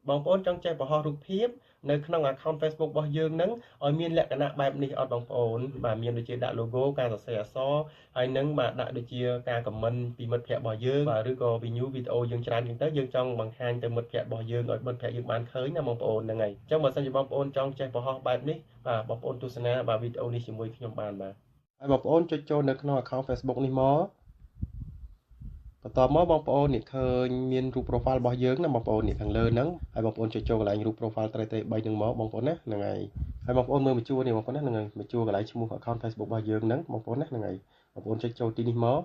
បងប្អូនចង់ចេះបង្ហោះរូបភាពនៅក្នុង account Facebook របស់យើងហ្នឹងឲ្យមានលក្ខណៈបែបនេះអត់បងប្អូនបាទមានដូចជាដាក់ logo ការសរសេរអក្សរហើយនឹងបាទដាក់ដូចជាការ comment ពីមិត្តភ័ក្តិរបស់យើងបាទឬក៏ view វីដេអូយើងច្រើនជាងទៅយើងចង់បង្ហាញទៅមិត្តភ័ក្តិរបស់យើងឲ្យមិត្តភ័ក្តិយើងបានឃើញណាបងប្អូនហ្នឹងហើយអញ្ចឹងបើសិនជាបងប្អូនចង់ចេះបង្ហោះបែបនេះបាទបងប្អូនទស្សនាបាទវីដេអូនេះជាមួយខ្ញុំបានបាទហើយបងប្អូនចុចចូលនៅក្នុង account Facebook នេះមកបន្ទាប់មកបងប្អូននេះឃើញមានរូប profile របស់យើងណាបងប្អូននេះខាងលើហ្នឹងហើយបងប្អូនចុចចូលកន្លែងរូប profile ត្រីត្រី3ហ្នឹងមកបងប្អូនណាហ្នឹងហើយហើយបងប្អូនមើលមួយជួរនេះបងប្អូនណាហ្នឹងហើយមួយជួរកន្លែងឈ្មោះ account Facebook របស់យើងហ្នឹងបងប្អូនណាហ្នឹងហើយបងប្អូនចុចចូលទីនេះម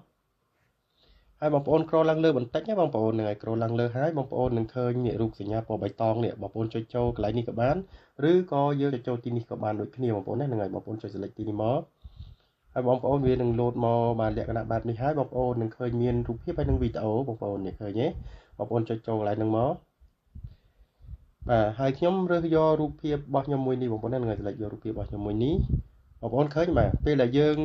កហើយបងប្អូនក្រឡើងលើបន្តិចណាបងប្អូនហ្នឹងហើយក្រឡើងលើហើយបងប្អូននឹងឃើញនេះរូបសញ្ញាពណ៌បៃតងនេះបងប្អូនចុចចូលកន្លែងនេះក៏បានឬក៏យើងចុចចូលទីនេះក៏បានដូចគ្នាបងប្អូនណាហ្នឹងហើយបងប្អូនចុច select ទីនេះមកហើយបងប្អូនវានឹងលោតមកបាទលក្ខណៈបែបនេះហើយបងប្អូននឹងឃើញមានរូបភាពហើយនឹងវីដេអូបងប្អូននេះឃើញទេបងប្អូនចុចចូលកន្លែងហ្នឹងមកបាទហើយខ្ញុំរើសយករូបភាពរបស់ខ្ញុំមួយនេះបងប្អូនហ្នឹងហើយ select យករូបភាពរបស់ខ្ញុំមួយនេះបងប្អូនឃើញបាទពេលដែលយើ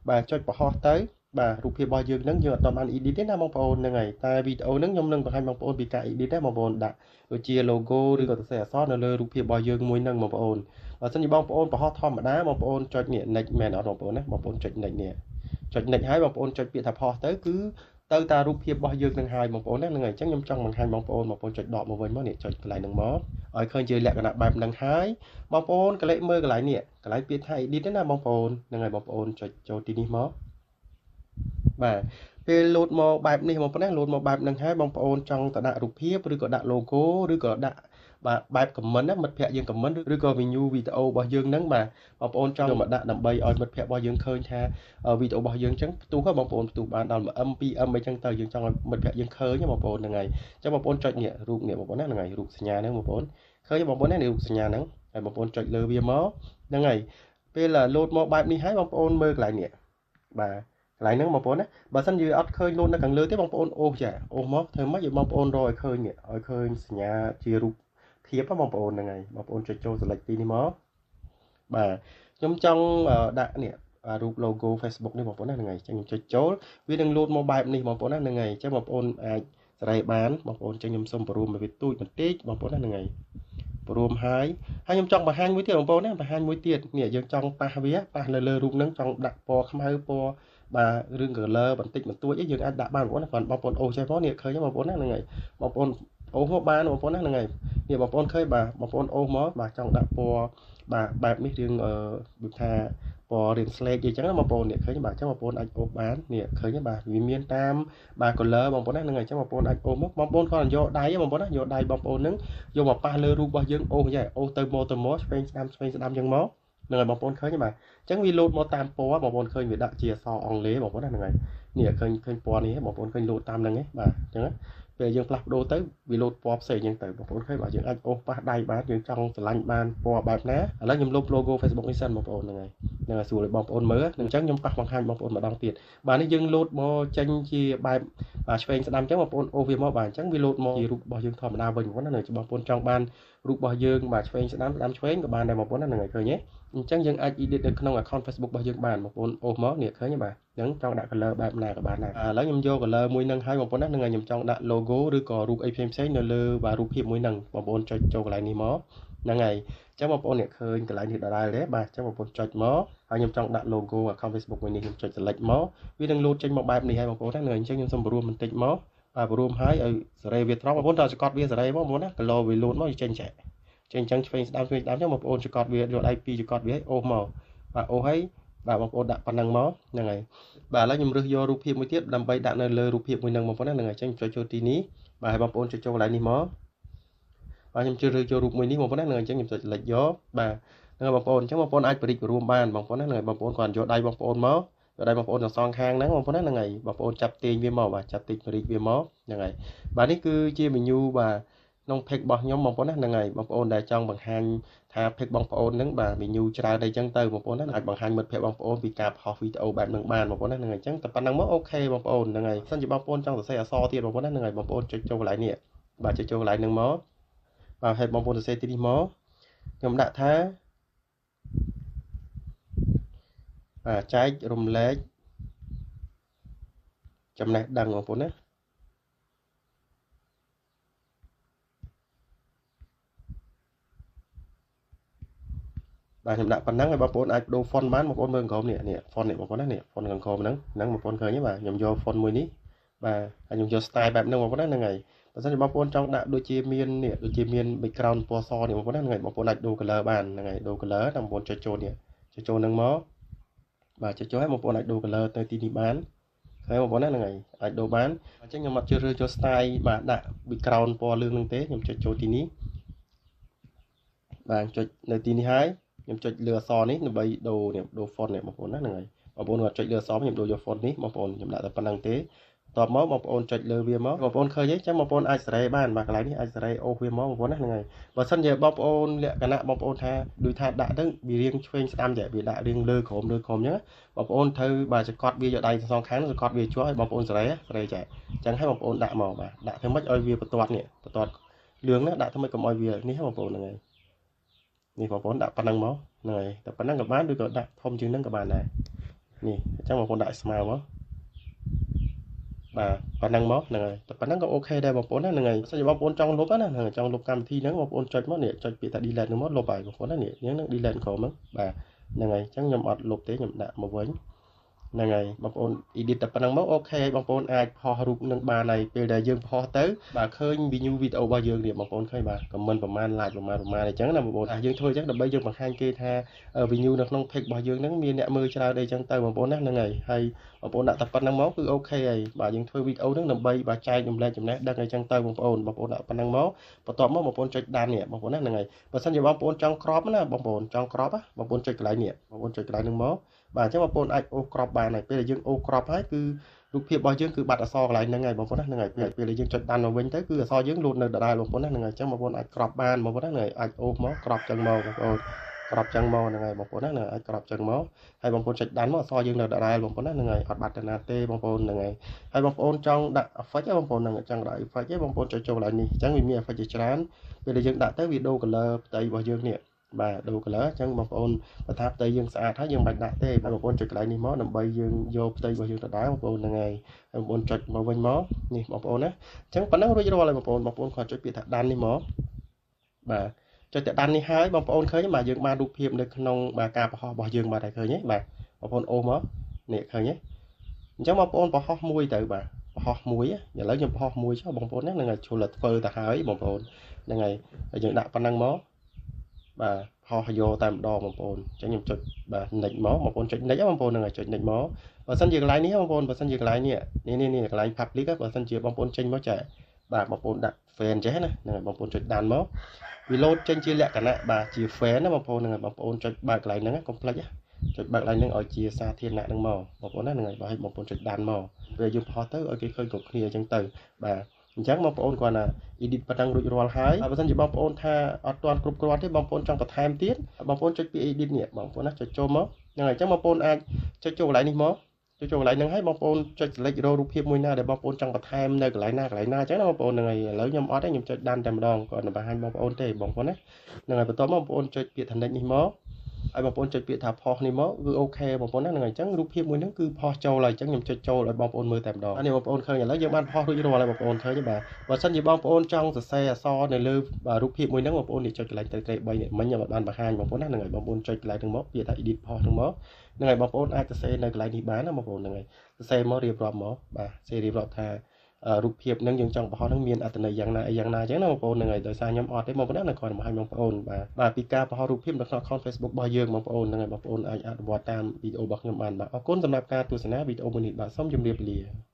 ងបាទចុចបង្ហោះទៅបាទរូបភាពរបស់យើងហ្នឹងយើងអត់បាន edit ទេណាបងប្អូនហ្នឹងហើយតែវីដេអូហ្នឹងខ្ញុំនឹងបង្ហាញបងប្អូនពីការ edit ដែរបងប្អូនដាក់ដូចជា logo ឬក៏សរសេរអក្សរនៅលើរូបភាពរបស់យើងមួយហ្នឹងបងប្អូនបើសិនជាបងប្អូនបង្ហោះធម្មតាបងប្អូនចុចនេះ next មែនអត់បងប្អូនណាបងប្អូនចុច next នេះចុច next ហើយបងប្អូនចុចពាក្យថាផុសទៅគឺទៅតារូបភាពរបស់យើងនឹងហើយបងប្អូនណាហ្នឹងហើយអញ្ចឹងខ្ញុំចង់បង្ហាញបងប្អូនបងប្អូនចុចដកមកវិញមកនេះចុចកន្លែងហ្នឹងមកឲ្យឃើញជាលក្ខណៈបែបហ្នឹងហើយបងប្អូនកលេចមើលកន្លែងនេះកន្លែងពាក្យថា edit ណាបងប្អូនហ្នឹងហើយបងប្អូនចុចចូលទីនេះមកបាទពេលលោតមកបែបនេះបងប្អូនណាលោតមកបែបហ្នឹងហើយបងប្អូនចង់ទៅដាក់រូបភាពឬក៏ដាក់ logo ឬក៏ដាក់បាទបែប comment ណាមិត្តភ័ក្តិយើង comment ឬក៏ view វីដេអូរបស់យើងហ្នឹងបាទបងប្អូនចង់មកដាក់ដើម្បីឲ្យមិត្តភ័ក្តិរបស់យើងឃើញថាវីដេអូរបស់យើងអញ្ចឹងផ្ទុះបងប្អូនផ្ទុះបានដល់ 1M 2M អីចឹងទៅយើងចង់ឲ្យមិត្តភ័ក្តិយើងឃើញបងប្អូនហ្នឹងហើយអញ្ចឹងបងប្អូនចុចនេះរូបនេះបងប្អូនណាហ្នឹងហើយរូបសញ្ញាហ្នឹងបងប្អូនឃើញបងប្អូនណានេះរូបសញ្ញាហ្នឹងហើយបងប្អូនចុចលើវាមកហ្នឹងហើយពេលលោតមកបែបនេះហើយបងប្អូនមើលកន្លែងនេះបាទកន្លែងហ្នឹងបងប្អូនណាបើសិនជាអត់ឃើញលោតនៅខាងលើទេបងប្អូនអូសចាអូសមកធ្វើម៉េចឲ្យបងប្អូនរកឲ្យឃើញនេះឲ្យឃើញសញ្ញាជារូបភាពបងប្អូនហ្នឹងហើយបងប្អូនចុចចូល select ទីនេះមកបាទខ្ញុំចង់ដាក់នេះរូប logo Facebook នេះបងប្អូនណាហ្នឹងហើយអញ្ចឹងខ្ញុំចុចចូលវានឹងលោតមកបែបនេះបងប្អូនណាហ្នឹងហើយអញ្ចឹងបងប្អូនអាចសេរីបានបងប្អូនអញ្ចឹងខ្ញុំសូមបរួមឲ្យវាទូចបន្តិចបងប្អូនណាហ្នឹងហើយបរួមហើយហើយខ្ញុំចង់បង្ហាញមួយទៀតបងប្អូនណាបង្ហាញមួយទៀតនេះយើងចង់ប៉ះវាប៉ះនៅលើរូបហ្នឹងចង់ដាក់ពណ៌ខ្មៅពណ៌បាទរឿង color បន្តិចបន្តួចអីយើងអាចដាក់បានបងប្អូនណាគ្រាន់បងប្អូនអូសចេះផងនេះឃើញបងប្អូនណាហ្នឹងហើយបងប្អូនអូសមកបានបងប្អូនណាហ្នឹងហើយនេះបងប្អូនឃើញបាទបងប្អូនអូសមកបាទចង់ដាក់ពណ៌បាទបែបនេះរឿងដូចថាពណ៌រៀងស្លេកអីចឹងណាបងប្អូននេះឃើញបាទអញ្ចឹងបងប្អូនអាចអូសបាននេះឃើញបាទវាមានតាមបាទ color បងប្អូនណាហ្នឹងហើយអញ្ចឹងបងប្អូនអាចអូសមកបងប្អូនគ្រាន់តែយកដៃបងប្អូនណាយកដៃបងប្អូនហ្នឹងយកមកប៉ះលើរូបរបស់យើងអូសយ៉ាងអូសទៅមកទៅមកឆ្វេងស្ដាំឆ្វេងស្ដាំចឹងមកហ្នឹងហើយបងប្អូនឃើញបាទអញ្ចឹងវាលោតមកតាមពណ៌បងប្អូនឃើញវាដាក់ជាអក្សរអង់គ្លេសបងប្អូនណាហ្នឹងហើយនេះឃើញឃើញពណ៌នេះបងប្អូនឃើញលោតតាមហ្នឹងឯងបាទអញ្ចឹងពេលយើងផ្លាស់ប្ដូរទៅវាលោតពណ៌ផ្សេងអញ្ចឹងទៅបងប្អូនឃើញបាទយើងអាចអូសប៉ះដៃបានយើងចង់ស្រឡាញ់បានពណ៌បែបណាឥឡូវខ្ញុំលុប logo Facebook នេះសិនបងប្អូនហ្នឹងហើយហ្នឹងហើយស្រួលឲ្យបងប្អូនមើលអញ្ចឹងខ្ញុំប៉ះបង្ហាញបងប្អូនម្ដងទៀតបាទនេះយើងលោតមកចេញជាបែបបាទឆ្វេងស្ដាំអញ្ចឹងបងប្អូនអូសវាមកបាទអញ្ចឹងវាលោតមកជារូបរបស់យើងធម្មតាវិញបងប្អូនណាបងប្អូនចង់បានរូបរបស់យើងបាទឆ្វេងស្ដាំស្ដាំឆ្វេងក៏បានដែរបងប្អូនណាហ្នឹងហើយឃើញទេអញ្ចឹងយើងអាច edit នៅក្នុង account Facebook របស់យើងបានបងប្អូនអូសមកនេះឃើញទេបាទអញ្ចឹងចង់ដាក់ color បែបណាក៏បានដែរឥឡូវខ្ញុំយក color មួយហ្នឹងហើយបងប្អូនណាហ្នឹងហើយខ្ញុំចង់ដាក់ logo ឬក៏រូបអីផ្សេងៗនៅលើបាទរូបភាពមួយហ្នឹងបងប្អូនចុចចូលកន្លែងនេះមកហ្នឹងហើយអញ្ចឹងបងប្អូនអ្នកឃើញកន្លែងនេះដដែលទេបាទអញ្ចឹងបងប្អូនចុចមកហើយខ្ញុំចង់ដាក់ logo account Facebook មួយនេះខ្ញុំចុច select មកវានឹងលោតចេញមកបែបនេះហើយបងប្អូនណាហ្នឹងអញ្ចឹងខ្ញុំសូមបរួមបន្តិចមកបាទបរួមហើយឲ្យសេរីវាត្រង់បងប្អូនតើសកត់វាសេរីមកបងប្អូនណា color វាលោតមកចេញចែកចេញអញ្ចឹងឆ្វេងស្ដាំឆ្វេងស្ដាំអញ្ចឹងបងប្អូនចកត់វាយកដៃពីរចកត់វាឲ្យអូសមកបាទអូសហើយបាទបងប្អូនដាក់ប៉ុណ្ណឹងមកហ្នឹងហើយបាទឥឡូវខ្ញុំរើសយករូបភាពមួយទៀតដើម្បីដាក់នៅលើរូបភាពមួយហ្នឹងបងប្អូនណាហ្នឹងហើយអញ្ចឹងចុចចូលទីនេះបាទហើយបងប្អូនចុចចូលកន្លែងនេះមកបាទខ្ញុំជ្រើសរើសយករូបមួយនេះបងប្អូនណាហ្នឹងហើយអញ្ចឹងខ្ញុំចុច select យកបាទហ្នឹងហើយបងប្អូនអញ្ចឹងបងប្អូនអាចបរិចរួមបានបងប្អូនណាហ្នឹងហើយបងប្អូនគ្រាន់យកដៃបងប្អូនមកយកដៃបងប្អូនទាំងសងខាងហ្នឹងបងប្អូនណាហ្នឹងហើយបងប្អូនចាប់ទាញវាមកបាទចាប់ទាញបរិចវាមកហ្នឹងហើយបាទនេះគឺជា menu បាទក្នុង page របស់ខ្ញុំបងប្អូនណាហ្នឹងហើយបងប្អូនដែលចង់បង្ហាញថា page បងប្អូនហ្នឹងបាទ menu ច្រើនអីចឹងទៅបងប្អូនណាអាចបង្ហាញមិត្តភ័ក្តិបងប្អូនពីការផុសវីដេអូបែបហ្នឹងបានបងប្អូនណាហ្នឹងហើយអញ្ចឹងតែប៉ុណ្ណឹងមកអូខេបងប្អូនហ្នឹងហើយសិនជាបងប្អូនចង់សរសេរអក្សរទៀតបងប្អូនណាហ្នឹងហើយបងប្អូនចុចចូលកន្លែងនេះបាទចុចចូលកន្លែងហ្នឹងមកបាទហើយបងប្អូនសរសេរទីនេះមកខ្ញុំដាក់ថាបាទចែករំលែកចំណេះដឹងបងប្អូនណា បាទខ្ញុំដាក់ប៉ុណ្ណឹងឲ្យបងប្អូនអាចប្ដូរ font បានបងប្អូនមើលក្រោមនេះនេះ font នេះបងប្អូនណានេះ font ខាងក្រោមហ្នឹងហ្នឹងបងប្អូនឃើញទេបាទខ្ញុំយក font មួយនេះបាទហើយខ្ញុំយក style បែបហ្នឹងបងប្អូនណាហ្នឹងហើយបើសិនជាបងប្អូនចង់ដាក់ដូចជាមាននេះដូចជាមាន background ពណ៌សនេះបងប្អូនណាហ្នឹងហើយបងប្អូនអាចដូរ color បានហ្នឹងហើយដូរ color តាមបងប្អូនចុចចូលនេះចុចចូលហ្នឹងមកបាទចុចចូលឲ្យបងប្អូនអាចដូរ color ទៅទីនេះបានហើយបងប្អូនណាហ្នឹងហើយអាចដូរបានអញ្ចឹងខ្ញុំអត់ជ្រើសរើសយក style បាទដាក់ background ពណ៌លឿងហ្នឹងទេខ្ញុំចុចចូលទីនេះបាទចុចនៅទីនេះហើយខ្ញុំចុចលើអក្សរនេះដើម្បីដូរនេះដូរ font នេះបងប្អូនណាហ្នឹងហើយបងប្អូនគាត់ចុចលើអក្សរខ្ញុំដូរយក font នេះបងប្អូនខ្ញុំដាក់តែប៉ុណ្្នឹងទេតបមកបងប្អូនចុចលើវាមកបងប្អូនឃើញទេចឹងបងប្អូនអាចសេរីបានបាទកន្លែងនេះអាចសេរីអូសវាមកបងប្អូនណាហ្នឹងហើយបើសិនជាបងប្អូនលក្ខណៈបងប្អូនថាដូចថាដាក់ទៅវារៀងឆ្វេងស្ដាំចេះវាដាក់រៀងលើក្រោមលើក្រោមចឹងបងប្អូនត្រូវបាទចកត់វាយកដៃសងខាងចកត់វាជាប់ឲ្យបងប្អូនសេរីសេរីចេះចឹងហើយបងប្អូនដាក់មកបាទដាក់ធ្វើម៉េចឲ្យវាបន្ទាត់នេះបន្ទាត់លឿងណាដាក់ធ្វើម៉េចកុំឲ្យវានេះបងប្អូនហ្នឹងហើយនេះបងប្អូនដាក់ប៉ុណ្ណឹងមកហ្នឹងហើយតែប៉ុណ្ណឹងក៏បានឬក៏ដាក់ធំជាងហ្នឹងក៏បានដែរនេះអញ្ចឹងបងប្អូនដាក់ស្មើមកបាទប៉ុណ្ណឹងមកហ្នឹងហើយតែប៉ុណ្ណឹងក៏ OK ដែរបងប្អូនណាហ្នឹងហើយបើសិនជាបងប្អូនចង់លុបណាហ្នឹងចង់លុបកម្មវិធីហ្នឹងបងប្អូនចុចមកនេះចុចពាក្យថា delete ហ្នឹងមកលុបហើយបងប្អូនណានេះហ្នឹង delete ក្រោមហ្នឹងបាទហ្នឹងហើយអញ្ចឹងខ្ញុំអត់លុបទេខ្ញុំដាក់មកវិញហ្នឹងហើយបងប្អូន edit តែប៉ុណ្ណឹងមក OK បងប្អូនអាចផុសរូបនឹងបានហើយពេលដែលយើងផុសទៅបាទឃើញ view វីដេអូរបស់យើងនេះបងប្អូនឃើញបាទ comment ប្រហែល like ប្រហែលប្រហែលអញ្ចឹងណាបងប្អូនយើងធ្វើអញ្ចឹងដើម្បីយើងបង្ហាញគេថា view នៅក្នុង page របស់យើងហ្នឹងមានអ្នកមើលច្រើនអីចឹងទៅបងប្អូនណាហ្នឹងហើយហើយបងប្អូនដាក់តែប៉ុណ្្នឹងមកគឺ OK ហើយបាទយើងធ្វើវីដេអូហ្នឹងដើម្បីបាទចែករំលែកចំណេះដឹងអីចឹងទៅបងប្អូនបងប្អូនដាក់ប៉ុណ្្នឹងមកបន្ទាប់មកបងប្អូនចុច done នេះបងប្អូនណាហ្នឹងហើយបើសិនជាបងប្អូនចង់ crop ណាបងប្អូនចង់ crop បងប្អូនចុចកន្លែងនេះបងប្អូនចុចកន្លែងហ្នឹងមកបាទអញ្ចឹងបងប្អូនអាចអូស crop បានហើយពេលដែលយើងអូស crop ហើយគឺរូបភាពរបស់យើងគឺបាត់អក្សរកន្លែងហ្នឹងហើយបងប្អូនណាហ្នឹងហើយពេលដែលយើងចុច done មកវិញទៅគឺអក្សរយើងលោតនៅដដែលបងប្អូនណាហ្នឹងហើយអញ្ចឹងបងប្អូនអាច crop បានបងប្អូនណាហ្នឹងហើយអាចអូសមក crop ចឹងមកបងប្អូន crop ចឹងមកហ្នឹងហើយបងប្អូនណាហ្នឹងអាច crop ចឹងមកហើយបងប្អូនចុច done មកអក្សរយើងនៅដដែលបងប្អូនណាហ្នឹងហើយអត់បាត់ទៅណាទេបងប្អូនហ្នឹងហើយហើយបងប្អូនចង់ដាក់ effect បងប្អូនហ្នឹងចង់ដាក់ effect ទេបងប្អូនចុចចូលកន្លែងនេះអញ្ចឹងវាមាន effect ជាច្រើនពេលដែលយើងដាក់ទៅវាដូរ color ផ្ទៃរបស់យើងនេះបាទដូរ color អញ្ចឹងបងប្អូនបើថាផ្ទៃយើងស្អាតហើយយើងមិនបាច់ដាក់ទេបងប្អូនចុចកន្លែងនេះមកដើម្បីយើងយកផ្ទៃរបស់យើងទៅដែរបងប្អូនហ្នឹងហើយបងប្អូនចុចមកវិញមកនេះបងប្អូនណាអញ្ចឹងប៉ុណ្ណឹងរួចរាល់ហើយបងប្អូនបងប្អូនគ្រាន់ចុចពាក្យថា done នេះមកបាទចុចតែ done នេះហើយបងប្អូនឃើញបាទយើងបានរូបភាពនៅក្នុងបាទការបង្ហោះរបស់យើងបាទហើយឃើញទេបាទបងប្អូនអូសមកនេះឃើញទេអញ្ចឹងបងប្អូនបង្ហោះមួយទៅបាទបង្ហោះមួយឥឡូវខ្ញុំបង្ហោះមួយចុះបងប្អូនណាហ្នឹងហើយឈុលតែធ្វើទៅហើយបងប្អូនហ្នឹងហើយហើយយើងដាក់ប៉ុណ្ណឹងមកបាទផុសយកតែម្ដងបងប្អូនអញ្ចឹងខ្ញុំចុចបាទ next មកបងប្អូនចុច next បងប្អូនហ្នឹងហើយចុច next មកបើសិនជាកន្លែងនេះបងប្អូនបើសិនជាកន្លែងនេះនេះនេះកន្លែង public បើសិនជាបងប្អូនចេញមកចាបាទបងប្អូនដាក់ friend ចេះណាហ្នឹងហើយបងប្អូនចុច done មកវាលោតចេញជាលក្ខណៈបាទជា friend ណាបងប្អូនហ្នឹងហើយបងប្អូនចុចបើកកន្លែងហ្នឹងកុំភ្លេចចុចបើកកន្លែងហ្នឹងឲ្យជាសាធារណៈហ្នឹងមកបងប្អូនណាហ្នឹងហើយបើឲ្យបងប្អូនចុច done មកពេលយើងផុសទៅឲ្យគេឃើញគ្រប់គ្នាអញ្ចឹងទៅបាទអញ្ចឹងបងប្អូនគាត់ណា edit ប៉ុណ្ណឹងរួចរាល់ហើយបើមិនជាបងប្អូនថាអត់ទាន់គ្រប់គ្រាន់ទេបងប្អូនចង់បន្ថែមទៀតបងប្អូនចុចពី edit នេះបងប្អូនណាចុចចូលមកហ្នឹងហើយអញ្ចឹងបងប្អូនអាចចុចចូលកន្លែងនេះមកចុចចូលកន្លែងហ្នឹងហើយបងប្អូនចុច select រករូបភាពមួយណាដែលបងប្អូនចង់បន្ថែមនៅកន្លែងណាកន្លែងណាអញ្ចឹងណាបងប្អូនហ្នឹងហើយឥឡូវខ្ញុំអត់ទេខ្ញុំចុច done តែម្ដងគាត់នឹងបង្ហាញបងប្អូនទេបងប្អូនណាហ្នឹងហើយបន្ទាប់មកបងប្អូនចុចពាក្យថា next នេះមកហើយបងប្អូនចុចពាក្យថាផុសនេះមកគឺ OK បងប្អូនណាហ្នឹងហើយអញ្ចឹងរូបភាពមួយហ្នឹងគឺផុសចូលហើយអញ្ចឹងខ្ញុំចុចចូលឲ្យបងប្អូនមើលតែម្ដងនេះបងប្អូនឃើញឥឡូវយើងបានផុសរួចរាល់ហើយបងប្អូនឃើញទេបាទបើសិនជាបងប្អូនចង់សរសេរអក្សរនៅលើរូបភាពមួយហ្នឹងបងប្អូននេះចុចកន្លែងត្រីត្រី3នេះមិញខ្ញុំបានបង្ហាញបងប្អូនណាហ្នឹងហើយបងប្អូនចុចកន្លែងហ្នឹងមកពាក្យថា edit post ហ្នឹងមកហ្នឹងហើយបងប្អូនអាចសរសេរនៅកន្លែងនេះបានណាបងប្អូនហ្នឹងហើយសរសេរមករៀបរាប់មកបាទសរសេររៀបរាប់ថារូបភាពនឹងយើងចង់បង្ហោះនឹងមានអត្ថន័យយ៉ាងណាអីយ៉ាងណាអញ្ចឹងណាបងប្អូនហ្នឹងហើយដោយសារខ្ញុំអត់ទេបងប្អូនណាគ្រាន់តែបង្ហាញបងប្អូនបាទបាទពីការបង្ហោះរូបភាពនៅក្នុង account Facebook របស់យើងបងប្អូនហ្នឹងហើយបងប្អូនអាចអនុវត្តតាមវីដេអូរបស់ខ្ញុំបានបាទអរគុណសម្រាប់ការទស្សនាវីដេអូមួយនេះបាទសូមជម្រាបលា។